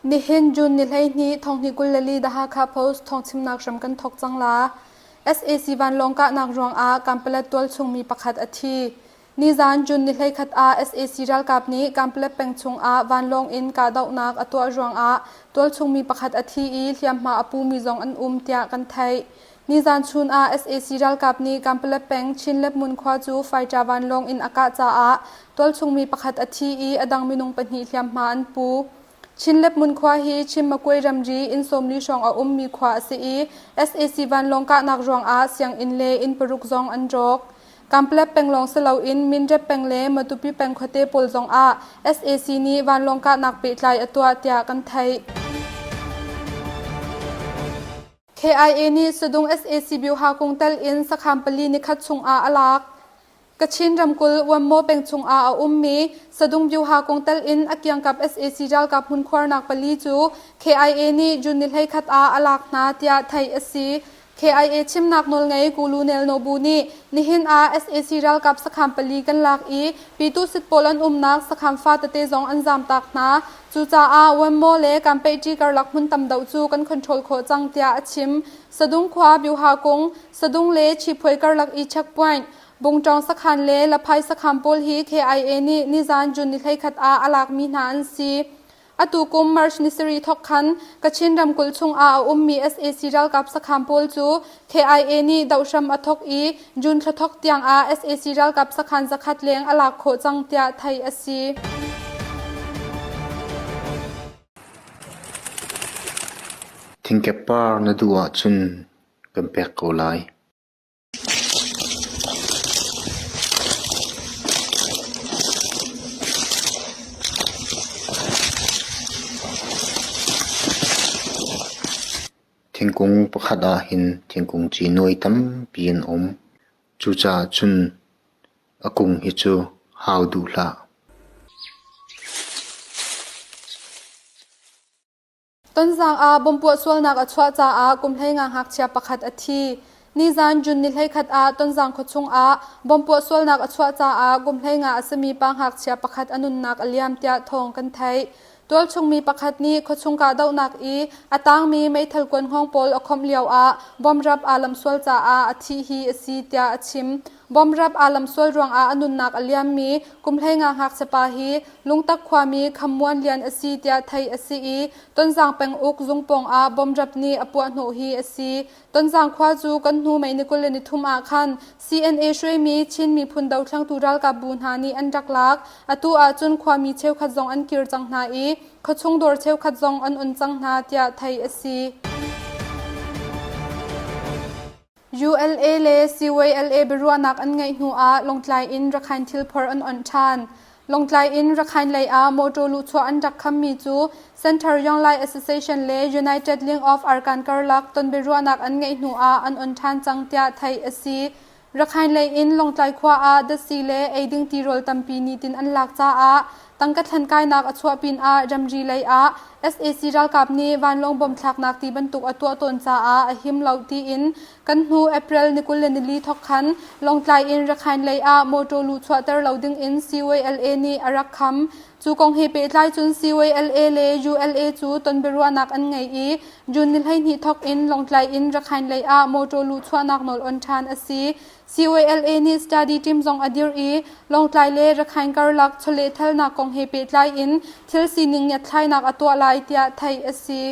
Nihin June ni 12 thonghnih 24 The Hakha Post thawngchimnak hram kan thawk cang la. SAC vanlawng kahnak ruangah Kanpalet tualchung mi pakhat a thi. Nizan June ni 11 ah sac ralkap nih Kanpalet peng chungah vanlawng in kahdohnak a tuah ruangah tualchung mi pakhat a thi i hliamhma a pumi zong an um tiah kan theih. Nizan chun ah sac ralkap nih Kanpalet peng Chinlepmun khua cu fighter vanlawng in a kah caah tualchung mi pakhat a thi i a dang minung pahnih hliamhma an pu. Chinlepmun khua hi Chin Makuai ramri inn 40 hrawng a ummi khua a si i sac vanlawng kahnak ruangah sianginn le inn paruk zong an rawk. Kanpalet peng lawng si loin Mindat peng le Matupi peng khuate pawl zongah sac nih vanlawng kahnak pehtlai a tuah tiah kan theih. KIA nih Sudung sac Byuha kung tel in sakhan pali nikhat chungah a lak. Kachin ramkulh Wanmaw peng chungah a ummi Sadung Byuha kung tel in a kiangkap sac ralkap hmunkhuarnak pali cu KIA nih June ni 11 ah a lak hna tiah theih a si. KIA chimnak nawlngei Kulu Nelno Bu nih nihin ah sac ralkap sakhan pali kan lak i Pyituhsit pawl an umnak sakhan fa tete zong an zamtak hna. Cucaah Wanmaw le Kanpeihṭi karlak hmun tam deuh cu kan control khawh cang tiah a chim. Sadung khua Byuha kung, Sadung le Chiphuai karlak i checkpoint, Bungṭawng sakhan le Laphai sakhan pawl hi KIA nih nizan June ni 11 ah a lakmi hna an si. Atu kum March ni sarih thawk khan Kachin ramkulh chungah a ummi sac ralkap sakhan pawl cu KIA nih dohhram a thawk i June thla thawk tiangah sac ralkap sakhan zakhat leng a lak khawh cang tiah theih a si. Thingkep par na duh ahcun kan pek ko lai. Thingkung pakhat ah hin thingkung ci nuai tampi an um. Cucaah cun a kung hi cu hau duh hlah. Tonzang ah bomb puah sualnak a chuah caah kum 15 ngakchia pakhat a thi. Nizan June ni 11 ah Tonzang khuachung ah bomb puah sualnak a chuah caah kum 15 a simi pa ngakchia pakhat a nunnak a liam tiah thawng kan theih. Tualchung mi pakhat nih khuachung kahdohnak i a tangmi meithal kuan hngawng pawl a khawmh lio ah bomb rap aa lamh sual caah a thih hi a si tiah a chim. Bomb rap aa lamhsual ruangah a nunnak a liammi kum 15 ngakchia pa hi Lungtak khuami Khammuan Lian a si tiah theih a si i Tonzang penguk zung pawngah bomb rap nih a puahhnawh hi a si. Tonzang khua cu kan hnu May ni 23 ah khan CNA hruaimi Chin miphun dothlangtu ralkap bu hna nih an rak lak. Atu ahcun khuami cheukhat zong an kir cang hna i khuachung dawr cheukhat zong an on cang hna tiah theih a si. ULA le CYLA biaruahnak an ngeih hnu ah Lawngtlai in Rakhine thilphor an onh ṭhan. Lawngtlai in Rakhine lei ah mawṭaw luhchuah an rak khammi cu Center Yonglai Association le United Link of Arkan karlak ton biaruahnak an ngeih hnu ah an on ṭhan cang tiah theih a si. Rakhine lei in Lawngtlai khua ah datsi le eiding tirawl tampi nitin an lak caah tangka thlenkainak a chuah pinah ramri lei ah sac ralkap nih vanlawng bom thlaknak ti bantuk a tuah tawn caah a him lo tiin kan hnu April ni 24 thawk khan Lawngtlai in Rakhine lei ah mawṭaw luhchuahter lo ding in CYLA nih a rak kham. Cu kong he pehtlai cun CYLA le ULA cu ton biaruahnak an ngei i June ni 12 thawk in Lawngtlai in Rakhine lei ah mawṭaw luhchuahnak nawl on ṭhan a si. CYLA nih study team zong a dirh i Lawngtlai le Rakhine karlak chawlehthalnak kong he pehtlai in thil sining ngiatthlainak a tuah lai tiah theih a si.